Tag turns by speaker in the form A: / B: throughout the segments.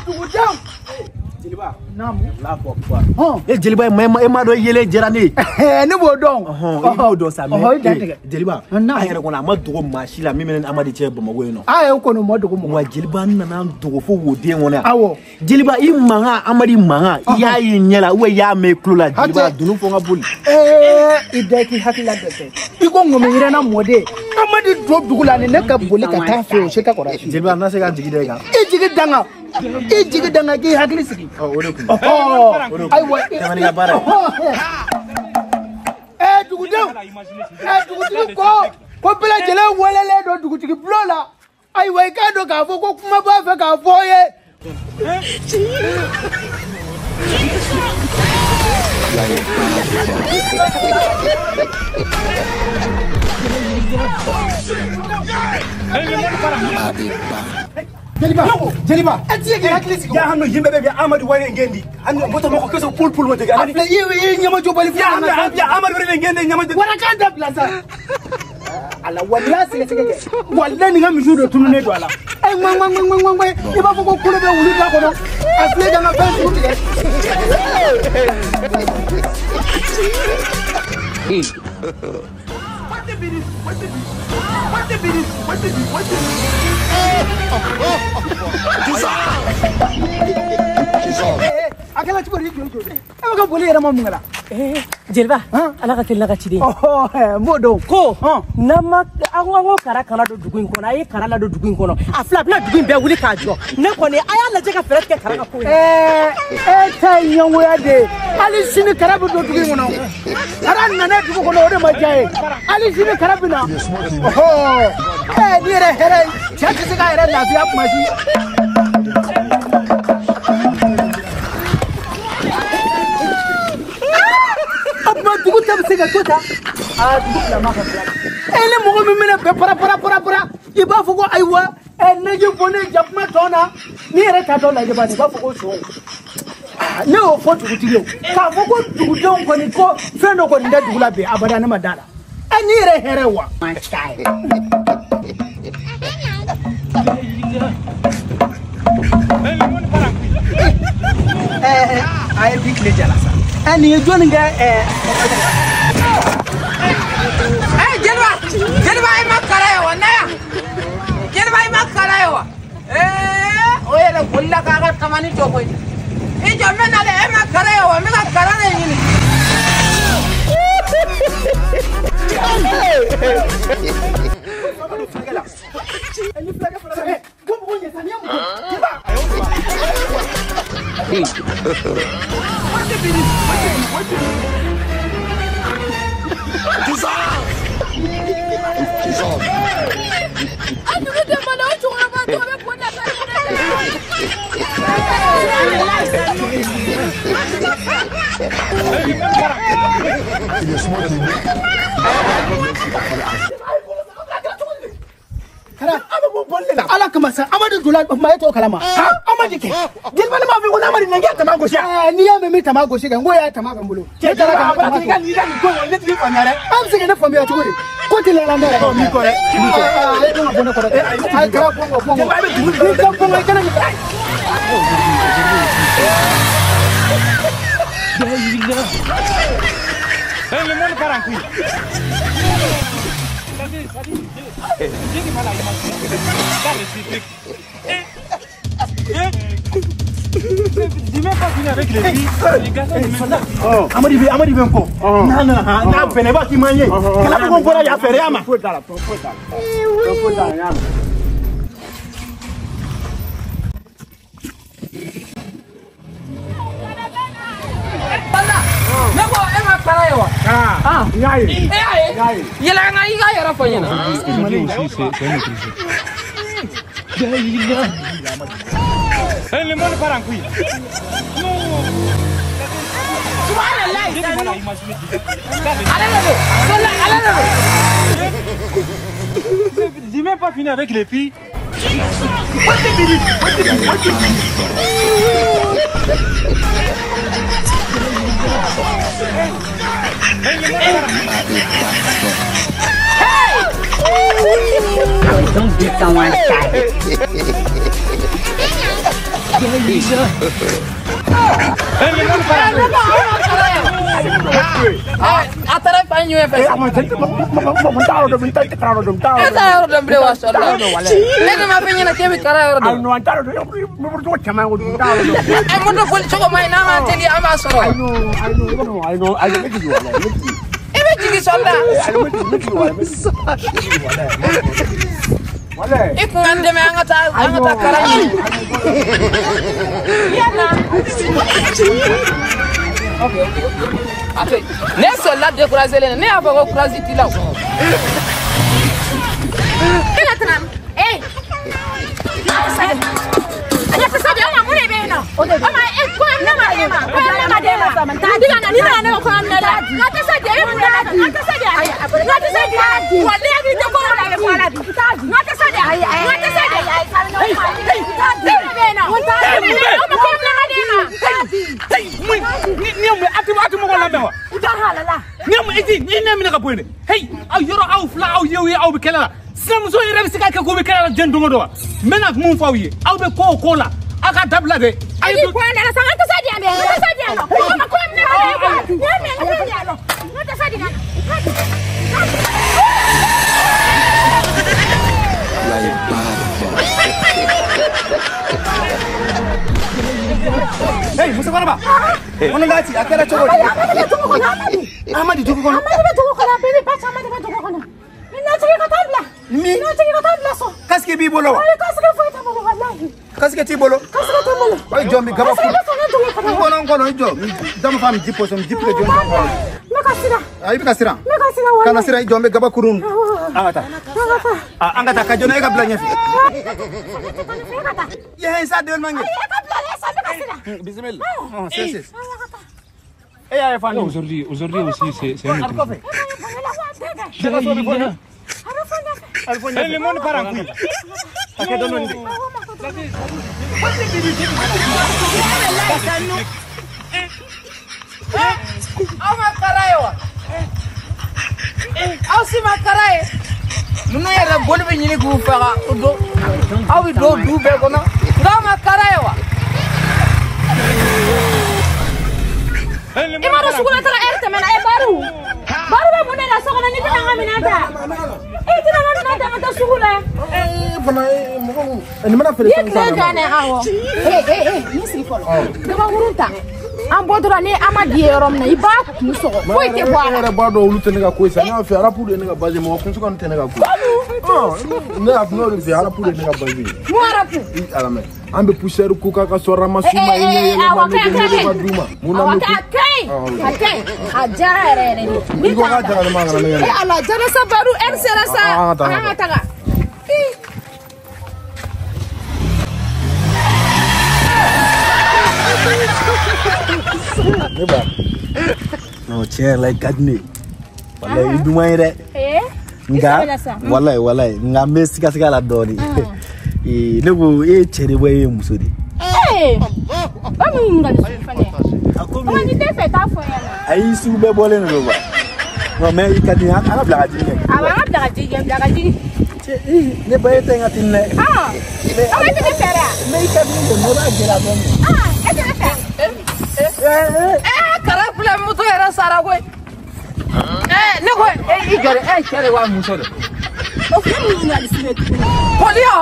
A: Dugudenw. Jeliba. Naamu.
B: Allahu akbar. E jeliba e ma dɔn yelen jɛra ne ye.
A: Ne b'o dɔn.
B: I b'o dɔn sa mais jeliba an yɛrɛ kɔnɔ a ma dogo maa si la min bɛ ne Amadi cɛ Bamakɔ yen nɔ.
A: Aa o kɔni ma dogo mɔgɔ.
B: Wa jeliba n nana n dogo fo woden kɔnɔ yan.
A: Awɔ.
B: Jeliba i mankan Amadi mankan i y'a ye ɲɛ la ou i y'a mɛn i tulo la jeliba dunun fɔ n ka boli.
A: I da k'i hakili la dɛsɛ. I ko ŋɔmi yiranna mɔden. Amadi don dugu la ni ne ka boli ka taa fɛ o se tɛ kɔrɔ.
B: Jeliba n na se ka n jigi da i kan.
A: I jigi danga. I jigi danga k'i hakili sigi.
B: O de kun.
A: Ayiwa.
B: Tɛmɛ n'i ka baara ye.
A: Dugudenw dugutigi ko bɛɛ lajɛlen welelen don dugutigi bulon la. Ayiwa i k'a dɔn k'a fɔ ko kuma b'a fɛ k'a fɔ ye. Jeliba, jeliba, e ti se k'i hakili sigi.
C: Ya hanno yimɓe ɓe mbiya Amadou wari e ngendi hande moto makko keso pol pol wonde.
A: A filɛ i ɲɛmajɔ bali
C: ya Amadou wari e ngendi ñamajo.
A: Wara k'a dabila sa. Ala walahi sɛgɛsɛgɛ kɛ. Walahi nin ka misiw de tununnen don a la. Ŋ ŋ ŋ ŋ ŋ i b'a fɔ ko kolo bɛ wulu da kɔnɔ. A filɛ ka n ka fɛn sugu tigɛ. A kɛla cogo di joli joli? E bɛ ka boli yɛrɛ ma mun kɛla?
D: Jeliba, ala ka teli n'a ka ciden.
A: N b'o dɔn.
D: Ko n'an ma an ko kara kana don dugu in kɔnɔ, a ye kara ladon dugu in kɔnɔ. A fila bɛna dugu in bɛɛ wuli k'a jɔ. Ne kɔni a y'a lajɛ ka fɛɛrɛ tigɛ kara ka ko ye.
A: E ta ye ɲɛngoya de ye. Hali sini kara bɛ don dugu in kɔnɔ. Kara nana dugu kɔnɔ o de ma diya ye. Hali sini kara bɛ na. Ni yɛrɛ hɛrɛ ye, cɛ tɛ se k'a yɛrɛ lafiya kuma si. Dugu ta bɛ se ka to tan. Aa dugu fila ma ka bila. Ni mɔgɔ min bɛna bɛn para para para para i b'a fɔ ko ayiwa neji bɔnnen jakuma tɔ na n'i yɛrɛ ta tɔ lajɛ bani i b'a fɔ ko sɔ. Ne y'o fɔ dugutigi ye k'a fɔ ko dugudenw kɔni ko fɛn dɔ kɔni tɛ dugu la bi abada ne ma da la. N'i yɛrɛ hɛrɛ wa. A ye bi tile jala sa. Nin ye jɔnni kɛ.
E: Jeliba, jeliba i ma kala ye wa na yan. Jeliba i ma kala ye wa. O yɛrɛ bolila k'a ka tamani jɔ koyi. I jɔ n bɛ na dɛ, e ma kala ye wa, n bɛ ka kala de ɲini.
A: Ala kama sa Amadu dola ma e t'o kalama. Amadi kɛ.
C: Jeliba ne m'a fɔ ko n'Amadi nana k'i tama gosi.
A: N'i y'a mɛn min tama gosi kɛ n ko y'a tama bɛ n bolo.
C: Cɛ taara ka tama i ka nin ko ne t'i faamuya dɛ.
A: An bɛ se ka ne faamuya cogo di? Ko tɛ la ne yɛrɛ.
C: N'i kɔ dɛ.
A: N'i kɔ. E kan ka bɔ ne kɔrɔ dɛ. A kɛra bɔngɔ bɔngɔ.
C: Jeliba e bɛ dugu
A: N'i ka bɔngɔ i kana nin.
F: Le monde part en couille. J'ai du mal à imaginer. Ça, le truc. J'ai même pas fini avec les filles. Les gars, sont là.
C: Amadi bɛ n kɔ. N'a nana n'a bɛnna i b'a k'i ma ye. Kana fɔ ko n bɔra yan fɛ dɛ y'a ma.
A: Foyi t'a la, foyi t'a la. Foyi t'a la, y'a mɛn.
E: Ne ko e ma kala ye wa?
A: N y'a ye.
E: E y'a ye? Yɛlɛ an ka i ka yɛrɛ fɔ n ɲɛna.
F: Le monde part en couille.
E: Subhanallah. Ale de don. Ale de don.
F: J'ai même pas fini avec les filles.
E: Hey! Don't be someone shy.
G: A taara fa ɲɛ fɛ. E t'a yɔrɔ dɔn bilen wa sɔrɔ. Ne dun ma f'i ɲɛna k'e bɛ kara yɔrɔ dɔn. Ɛ moto boli cogo ma ɲi, n'an m'an teliya an b'a sɔrɔ. I bɛ jigin sɔrɔ. I kun ka n dɛmɛ an ka taa kara ɲini. Yala. Ok. Ne sɔrɔla découragé ne y'a fɔ ko courage t'i la o.
H: E ka tɛmɛ ee. A ma mun de bɛ yen nɔ? O ma e kɔɲɔminɛ ma d'e ma. Kɔɲɔminɛ ma d'e ma. Ni nana ne ko kɔɲɔminɛ la. N ka tɛ se di e mun de la? N ka tɛ se di. N ka tɛ se di. Wa ne hakili tɛ ko la bɛ fɔ a la bi. N ka tɛ se di. N ka tɛ se di. Ne bɛ yen nɔ. O ma kɔɲɔminɛ ma d'e ma.
F: Ni mun a ti mɔgɔ lamɛn wa? Ni mun i ti ni ne minɛ ka bɔ yen dɛ. Hey, aw yɔrɔ aw fila aw ye aw bɛ kɛlɛ la. Sinamuso yɛrɛ bɛ se ka kɛ k'o bɛ kɛlɛ la diɲɛ don o don wa? N bɛna mun fɔ aw ye? Aw bɛ ko o ko la, aw ka dabila dɛ.
H: Ayi kɔɲɔ nana sa, an tɛ se di yan dɛ. An tɛ se di yan nɔ. O ma kɔɲɔminɛ ma d'e ma. N y'a mɛn, n tɛ se di yan nɔ. N tɛ se di yan nɔ.
C: Hey, musokɔrɔba. Kɔnɔda ci, a kɛra cogo di?
H: Amadi bɛ dugu kɔnɔ, Amadi.
C: Amadi dugu kɔnɔ.
H: Amadi bɛ dugu kɔnɔ, bɛɛ ba caman de bɛ dugu kɔnɔ. Ni natigi ka taa bila.
C: Min?
H: Natigi ka taa bila so.
C: Casque b'i bolo wa?
H: Ayi, casque foyi t'a bolo walahi.
C: Casque t'i bolo?
H: Casque tɛ n bolo.
C: Ayi jɔ n bɛ gabakuru.
H: Casque bɛ sɔrɔ dugu kɔnɔ.
C: N kɔnɔ i jɔ. Dama fa mi ji pɔsɔn ji pɛ jɔ n kɔnɔ.
H: N bɛ ka siran.
C: I bɛ ka siran?
H: N bɛ ka siran walahi.
C: Kana siran, i jɔ n bɛ gabakuru. An ka taa. An ka taa ka jɔ e ka bila ɲɛfɛ. Ye sa den man ɲɛ.
H: Ayi, e ka bila dɛ, sa n bɛ ka siran.
C: Bisimila. C'est. Eh, y'a ye fan.
F: Aujourd'hui aussi c'est un autre. Le monde part en couille.
E: Aw ma kara ye wa? Aw si ma kara ye? Ninnu yɛrɛ boli bɛ ɲini k'u faga o don. Aw bɛ don du bɛɛ kɔnɔ. Nka aw ma kara ye wa?
H: I m'a dɔn sugu la taga ɛri tɛmɛna e Baru. Baru bɛ mun de la so kɔnɔ n'i tɛna n ka minɛn ta? I tɛna n ka minɛn ta ka taa sugu la.
C: Fana mɔgɔ nin mana feere
H: I ye tile jɔ ne awɔ. Ee ni sigi fɔlɔ. Gabakurun ta. An bɔtɔla ni Amadi ye yɔrɔ min na i b'a kun sɔgɔ foyi tɛ bɔ a la.
C: E yɛrɛ b'a dɔn olu tɛ ne ka ko ye sa. Ne y'a fɛ arapu de ye ne ka base ye, mɔgɔ kunsuga ninnu tɛ ne ka ko ye. Ne y'a n'o de fɛ arapu de ye ne ka base ye.
H: Mun arapu?
C: I ala mɛ. An bɛ poussière ko k'a ka sɔrɔ an ma s'u ma i ɲɛ yɛlɛma ne bɛ ne ma d'u ma. Mun na
H: a ka ɲi a ka ɲi a diyara yɛrɛ yɛrɛ de.
C: I ko k'a diyara ne ma kana ne yɛlɛ.
H: E ala diyara sa Baru ɛri sera sa.
C: An
H: ka taga.
B: Ne ba. Non, tiɲɛ yɛrɛ la i ka di ne ye. Walayi i duman ye dɛ. Nka walayi walayi nka n bɛ sigasiga la dɔɔni. Ne ko e ye cɛ de wa e ye muso de ye?
H: Ee o mun ɲininkali sugu fana ye?
B: A komi
H: ni tɛ fɛ t'a fɔ n ɲɛna.
B: Ayi sugu bɛɛ bɔlen de don quoi. Non mais i ka di n ye an ka bila ka jigin kɛ.
H: Awɔ an ka bila ka jigin kɛ bila ka jigin.
B: Cɛ ne ba e tɛ n ka tini dɛ.
H: Aa e tɛ ne fɛ dɛ.
B: Mais i ka di ne ye mais i b'a gɛlɛya dɔɔni.
H: Aa e tɛ ne fɛ.
E: Kara filɛ moto yɛrɛ sara koyi. Ne ko i jɔ dɛ e cɛ de wa muso de?
H: O filɛ mun ɲininkali sugu ye tuguni?
E: Kɔliya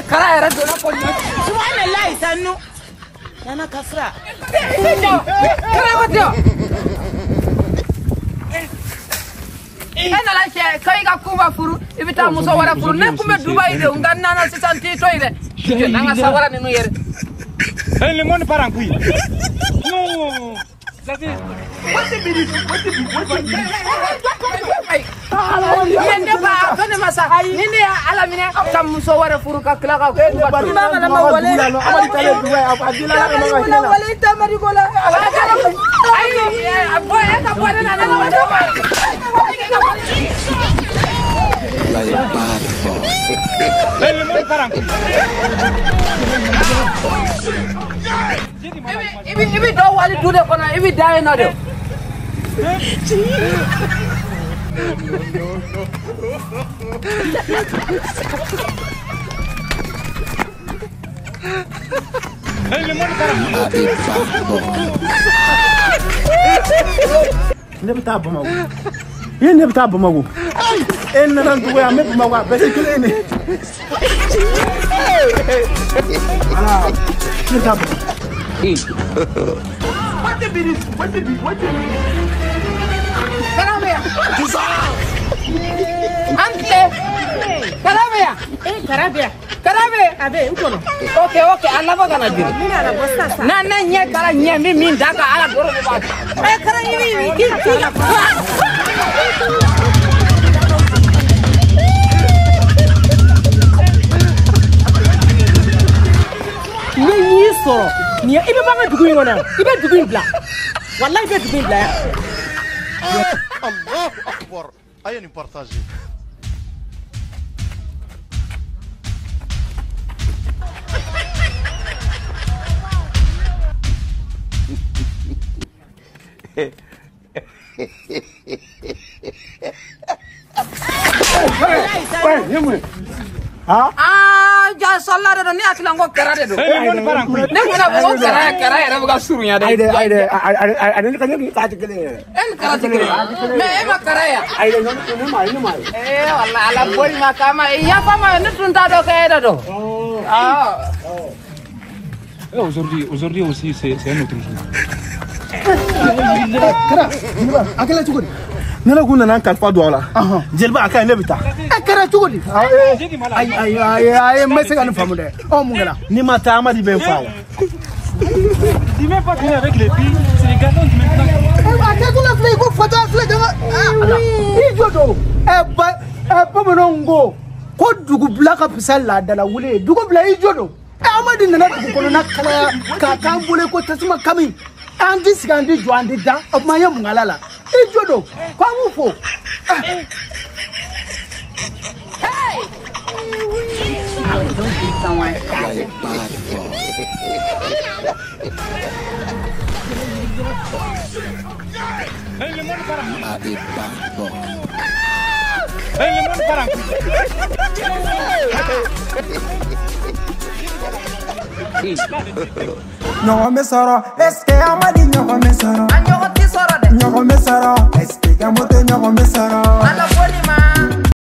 E: kara yɛrɛ donna kɔliya.
D: Subahanallahi sannu. Nana kasira.
E: Kara ko tɛ wa? E nana cɛ k'i ka kunba furu i bɛ taa muso wɛrɛ furu ne kun bɛ Dubayi de nka n nana sisan t'i to yen dɛ. N'an ka sawara ninnu yɛrɛ.
F: Le monde part en couille. Non. Ça c'est.
E: Ne ba fɛn ne ma sa ni ne y'a ala minɛ ka muso wɛrɛ furu ka tila ka kunba to.
C: Amadi taalen Dubayi a dila la ka hinɛ la.
D: Wale tɛ Amadi ko la.
E: Ayi bɔ e ka bɔ ne na ne la.
F: Le monde part en couille.
E: I bɛ dɔ wali du de kɔnɔ i bɛ da yen nɔ de.
B: Ne bɛ taa Bamakɔ. E ne bɛ taa Bamakɔ. E nana n dɔgɔya n bɛ Bamakɔ a bɛɛ tɛ kelen ye. Voilà. Ne bɛ taa Bamakɔ.
E: Kara bɛ yan. An tile. Kara bɛ yan.
D: Kara bɛ yan.
E: Kara bɛ yen.
D: A bɛ yen n kɔnɔ.
E: Ok ok a labɔ ka na jiri.
D: N bɛna labɔ sisan sisan.
E: Na ne ɲɛ kara ɲɛ min min da kan ala dɔrɔn de b'a dɔn. Kara ɲimi k'i k'i ka.
D: Ne y'i sɔrɔ nin ye i bɛ bɔ an ka dugu in kɔnɔ yan i bɛ dugu in bila walayi i bɛ dugu in bila yan.
I: Allahu Akbar. A ye nin partager.
E: Ah, ja sɔlila de don ne hakili la ko kɛra de don. Ne kun bɛna fɔ ko kɛra kɛra yɛrɛ bɛ ka surunya dɛ.
C: Ayi dɛ ayi dɛ a ne ni kara tɛ kelen ye.
E: E ni kara tɛ kelen ye. Mais e ma kara ye wa?
C: Ayi dɛ ne ma ye ne ma ye.
E: Ee walayi ala boli ma k'a ma yafa ma ne tun t'a dɔn k'e de don. Ah.
F: Aujourd'hui aussi c'est un autre jour.
A: Kara, a kɛra cogo di?
B: Ne yɛrɛ kun nana n kalifa don aw la. Jeliba a ka ɲi ne bɛ taa.
A: A kɛra cogo di? Ayi ayi ayi ayi n bɛ se ka nin faamu dɛ. Ɔ mun kɛra?
B: N'i ma taa Amadi bɛ n fa wa.
F: Tu m'as pas fini avec les filles, c'est les garçons qui maintenant.
A: A kɛtɔ la filɛ i ko fatɔ filɛ dama. I jɔ don. Ɛ ba ɛ bamananw ko ko dugubila ka fisa laadala wuli ye. Dugubila i jɔ don. Ɛ Amadi nana dugu kɔnɔna kalaya k'a k'an bolo ko tasuma kami. An ti sigi an ti jɔ an ti da o tuma an ye mun k'ala la i jo don k'an b'u fo.
J: Ɲɔgɔn bɛ sɔrɔ est-ce que Amadi ɲɔgɔn bɛ sɔrɔ.
E: A ɲɔgɔn tɛ sɔrɔ dɛ.
J: Ɲɔgɔn bɛ sɔrɔ est-ce que Gamote ɲɔgɔn bɛ sɔrɔ.
E: Ala boli ma.